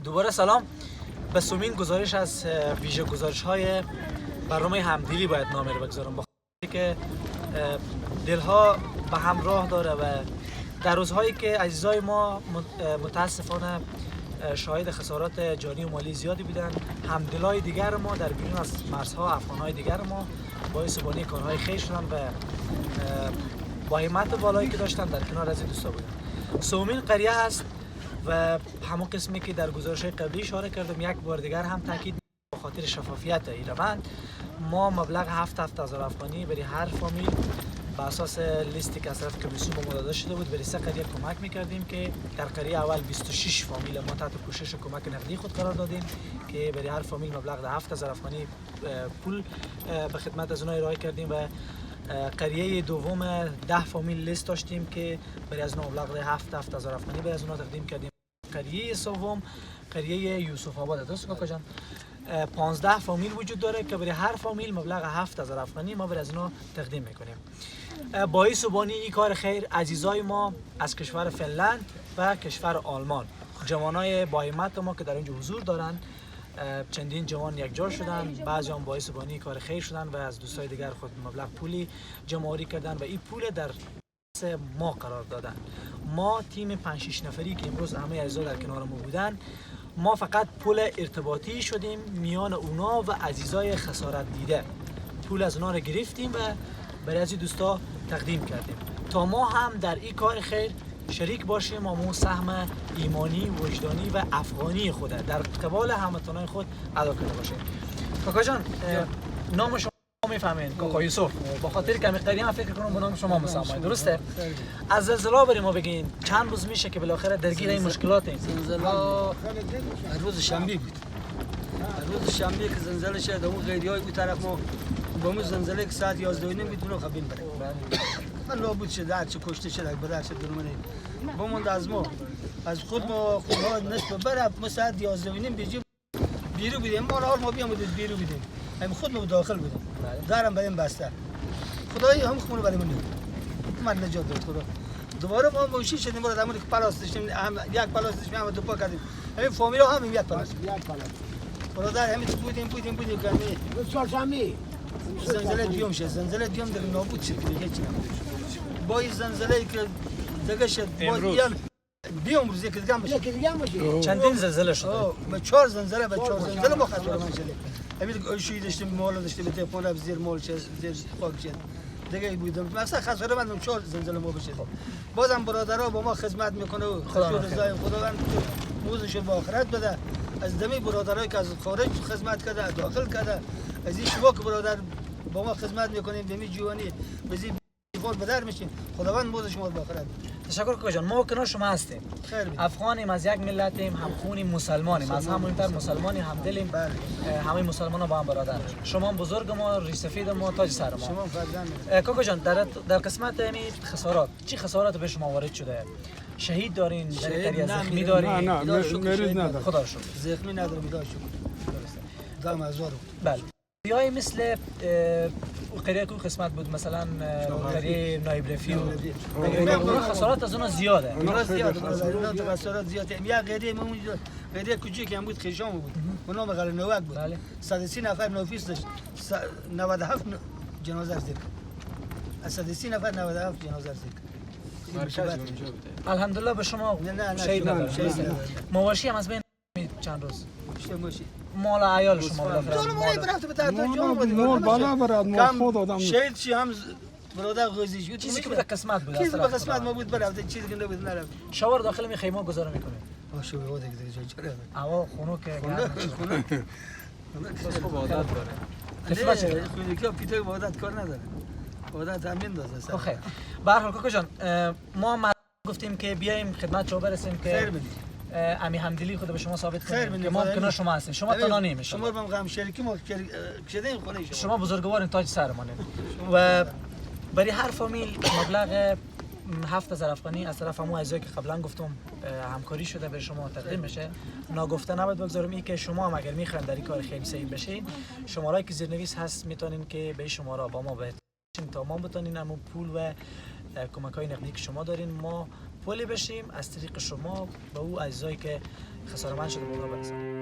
دوباره سلام. به سومین گزارش از ویژه گزارش های برنامه همدلی باید نامه رو بگذارم، با که دلها به همراه داره و در روزهایی که عزیزای ما متاسفانه شاهد خسارات جانی و مالی زیادی بودن، همدلای دیگر ما در بیرون از مرزها، افغانهای دیگر ما باعث بانی کارهای خیر شدن و با همت بالایی که داشتن در کنار از این دوستا بودن. سومین قریه هست و همون قسمی که در گزارش قبلی اشاره کردم، یک بار دیگر هم تاکید به خاطر شفافیت ایروند، ما مبلغ 7,000 افغانی برای هر فامیل به اساس لیستی که از طرف کمیسیون به ما داده شده بود برای سه قریه کمک میکردیم که در قریه اول 26 فامیل ما تحت پوشش و کمک نقدی خود قرار دادیم که برای هر فامیل مبلغ 7,000 افغانی پول به خدمت از اونها ارائه کردیم و قریه دوم 10 فامیل لیست داشتیم که برای از اونها مبلغ 7,000 افغانی برای از اونها تقدیم کردیم. قریه سوم قریه یوسف آباد درست کاکا جان 15 فامیل وجود داره که برای هر فامیل مبلغ 7,000 افغانی ما برای از اینا تقدیم میکنیم. باعث و بانی این کار خیر عزیزای ما از کشور فنلند و کشور آلمان، جوانای با همت ما که در اینجا حضور دارن، چندین جوان یکجا شدن، بعضی هم باعث بانی کار خیر شدن و از دوستای دیگر خود مبلغ پولی جمع آوری کردن و این پول در ما قرار دادن. ما تیم 5-6 نفری که امروز همه عزیزا در کنار ما بودن، ما فقط پول ارتباطی شدیم میان اونا و عزیزای خسارت دیده. پول از اونا رو گرفتیم و برای از دوستا تقدیم کردیم تا ما هم در این کار خیر شریک باشیم و ما سهم ایمانی، وجدانی و افغانی خود در قبال هموطنان خود ادا کرده باشیم. کاکا جان، نام شما میفهمین کاکا یوسف، با خاطر که قریه فکر کنم به نام شما مسمى درسته؟ از زلزله برای ما بگین چند روز میشه که بالاخره درگیر این مشکلاتیم؟ زلزله روز شنبه بود. روز شنبه که زلزله شد، اون غیریای بود طرف ما با اون زلزله که ساعت 11:30 بود خبین بره. من نابود شد، هر چه کشته شد، بدر شد درمونه. بموند از ما از خود ما خودها نصف بره، ما ساعت 11:30 بیجی بیرو بودیم، ما حال ما بیام بودیم بیرو بودیم. هم خود ما داخل بودیم. درم بریم بسته. خدای هم خونه برای من من نجات داد خدا. دوباره ما موشی شدیم، برای همون که پلاس داشتیم، هم یک پلاس داشتیم، هم دو پا کردیم. همین فامیلا هم یک پلاس. یک پلاس. برادر همین بودیم که همین چهارشنبه زلزله دیوم شد، زلزله دیوم دیگه نابود شد دیگه هیچ نبود. با این زلزله که دیگه شد، با بیام روز یک دیگه هم بشه. چندین زلزله شد. با 4 زلزله، با 4 زلزله ما خطر من شده. همین شوی داشتیم، مال داشتیم، تلفن زیر مال شد، زیر خاک شد. دیگه بودم. مثلا خساره من 4 زلزله ما بشه. بازم برادرها با ما خدمت میکنه و خدا رضای خداوند موزش به آخرت بده. از دمی برادرایی که از خارج خدمت کرده، داخل کرده، از این شما که برادر با ما خدمت میکنیم، دمی جوانی به زیر بدر میشیم. خداوند موز شما به آخرت. تشکر کاکا جان، ما کنار شما هستیم. افغانیم، از یک ملتیم، هم خونیم، مسلمانیم، از هم مهمتر مسلمانیم، هم دلیم. همه مسلمان‌ها با هم برادر. شما بزرگ ما، ریش سفید ما، تاج سر ما. شما فرزند. کاکا جان، در قسمت همین خسارات، چی خسارات به شما وارد شده؟ شهید دارین، در قریه زخمی دارین؟ نه مریض نداریم. خدا رو شکر. زخمی نداریم، خدا شکر. درسته. دم هزار. بله. یا مثل قریه کو قسمت بود، مثلا قریه نایب رفیع، خسارات از اونها زیاده. اونا زیاده، خسارات زیاده. یک قریه ما اونجا قریه کوچیک هم بود، خیشام بود، به نام قلعه نوک بود. 130 نفر نافیس داشت، 97 جنازه زد. از 130 نفر 97 جنازه زد. الحمدلله به شما شهید نداره. مواشی هم از بین چند روز مال عیال شما بالاخره مال برفت به طرف جان بود، مال بالا برد، مال خود آدم شهید چی هم برادر غزی شد، چیزی که به قسمت بود، چیزی به قسمت ما بود برفت، چیزی که نبود نرفت. شوار داخل می خیمه گذاره میکنه. باشه هوا دیگه چرا هوا خنک خنک خوب عادت داره. قسمت خنکی پیتر عادت کار نداره، عادت همین دازه. خیر، به هر حال کاکا جان، ما گفتیم که بیایم خدمت شما برسیم که امی همدلی خود به شما ثابت کنیم که ما کنار شما هستیم، شما تنها نیم. شما رو غم شریکی ما شدیم خونه شما. شما بزرگوارین، تاج سرمانین. و برای هر فامیل مبلغ 7,000 افغانی از طرف همون عزیزایی که قبلا گفتم همکاری شده به شما تقدیم میشه. ناگفته نباید بگذارم این که شما هم اگر میخواین در این کار خیلی سهیم بشین، شماره‌ای که زیرنویس هست میتونین که به شماره با ما بهتون تا ما بتونین همون پول و کمک های نقدی که شما دارین ما پلی بشیم، از طریق شما به او عزیزایی که خسارمند شده به اونا برسانیم.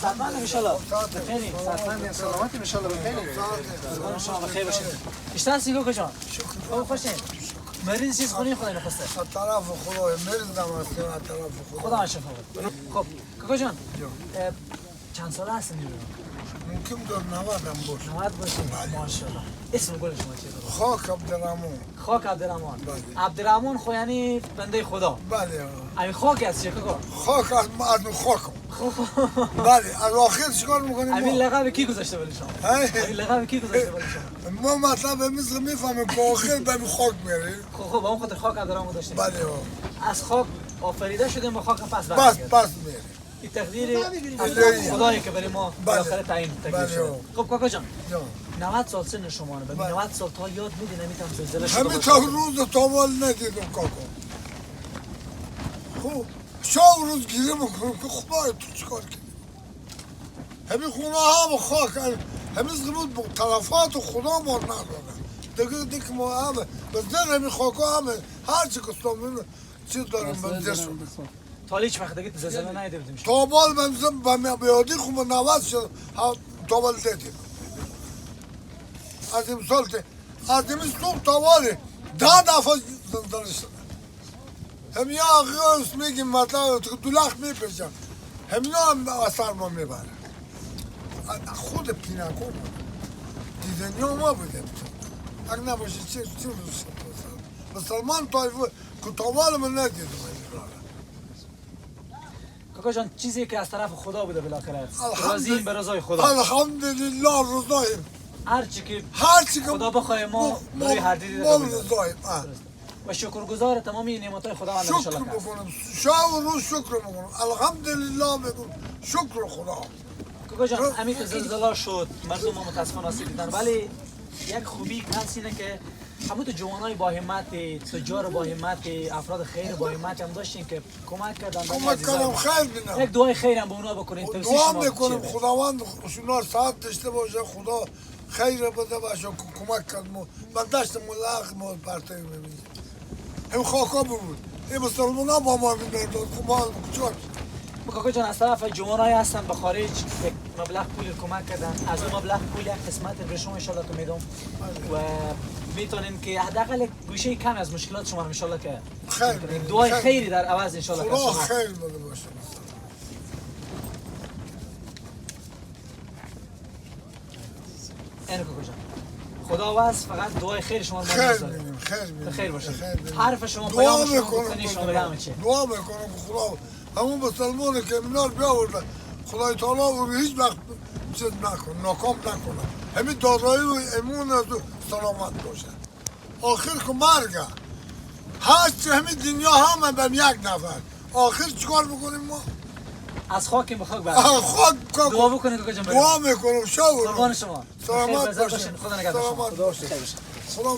صحتمند ان شاء الله. بخیرین. صحتمند سلامت ان شاء الله بخیرین. قربان شما بخیر باشین. بیشتر هستی کاکا جان؟ شکر. خوشین. مریض چیز خونی خدا نخواسته. از طرف خدا مریض هم هستیم از طرف خدا. خدا شفا بده. خب کاکا جان چند ساله هستین؟ ممکن در 90 هم باشه. 90 باشه. ماشاءالله. اسم گل شما چیه؟ خاک عبدالرحمن. خاک عبدالرحمن. عبدالرحمن خو یعنی بنده خدا. بله. این خاک از چیه کاکا؟ خاک از خاک. بله از آخر چیکار میکنیم؟ همین لقب کی گذاشته ولی شما؟ همین لقب کی گذاشته ولی شما؟ ما مطلب مثل میفهمیم که آخر به خاک میریم. خب با اون خاطر خاک عبدالرحمن گذاشتیم. بله. از خاک آفریده شدیم با خاک پس برمیگردیم. پس میریم. این تقدیر خدایی که برای ما بالاخره تعیین تکلیف شده. خب کاکا جان 90 سال سن شما رو 90 سال تا یاد میدین نمیتونم زلزله شده همین تا روز تا مال ندیدم کاکا. خب شب روز گیره میکنم که خدای تو چیکار کردی؟ همین خونه هم خاک همین زمود با تلفات خدا ما نداره دیگه ما همه به زر همین خاک همه هر چی که چیز دارم به زر تا هیچ وقت دیگه زلزله ندیده بودیم. تا بال من به یادی خوب 90 شد تا بال دیدیم. از این سال از این صبح تا بال 10 دفعه زلزله شد. هم یا آقایوس میگیم مطلب دولخ میپیچم همینا هم اثر ما میبره. خود پینکو بود دیدنی ما بوده. اگه نباشه چه روز مسلمان طایفه که تا بال من ندیدم. کاکا جان چیزی که از طرف خدا بوده بالاخره راضییم به رضای خدا. الحمدلله رضاییم. هر چی که خدا بخواه ما برای هر دیدی ما رضاییم و شکرگزار تمامی نعمت‌های خداوند ان شاء الله. شکر بکنم شب و روز شکر میکنم الحمدلله میگم شکر خدا. کاکا جان همین که زلزله شد مردم ما متاسفانه آسیب دیدن، ولی یک خوبی هست اینه که همون تو جوانای با همت، تجار با همت، افراد خیر با همت هم داشتیم که کمک کردن. کمک کردم خیر بینم. یک دعای خیر هم به اونا بکنین. دعا میکنم خداوند اونا ساعت داشته باشه، خدا خیر بده باشه کمک کرد ما. من داشتم ملاق ما پرتای میبینیم. هم خاکا بود. این مسلمان با ما می‌داد. ما چون کاکا جان از طرف جوانای هستن به خارج یک مبلغ پول کمک کردن. از اون مبلغ پول یک قسمت به شما ان شاء الله که میدم و میتونین که حداقل گوشه کم از مشکلات شما ان شاء الله که خیر دعای خیری در عوض ان شاء الله خدا خیر بده باشه. این کاکا جان خدا واس فقط دعای خیر شما رو خیر می‌بینیم. خیر خیر باشه. حرف شما پیام شما گفتنی شما به همه چی دعا میکنم که خدا همون مسلمانه که منار بیاورده خدای تعالی او هیچ وقت چیز نکنه ناکام نکنه. همین دارایی و امون از سلامت باشه. آخر که مرگه هر چی همین دنیا همه بهم یک نفر آخر چیکار بکنیم ما؟ از خاک به خاک بریم. خاک دعا بکنید کاکا جان. دعا میکنم شب قربان شما. سلامت باشین. خدا نگهدار شما. خدا نگهدار. خدا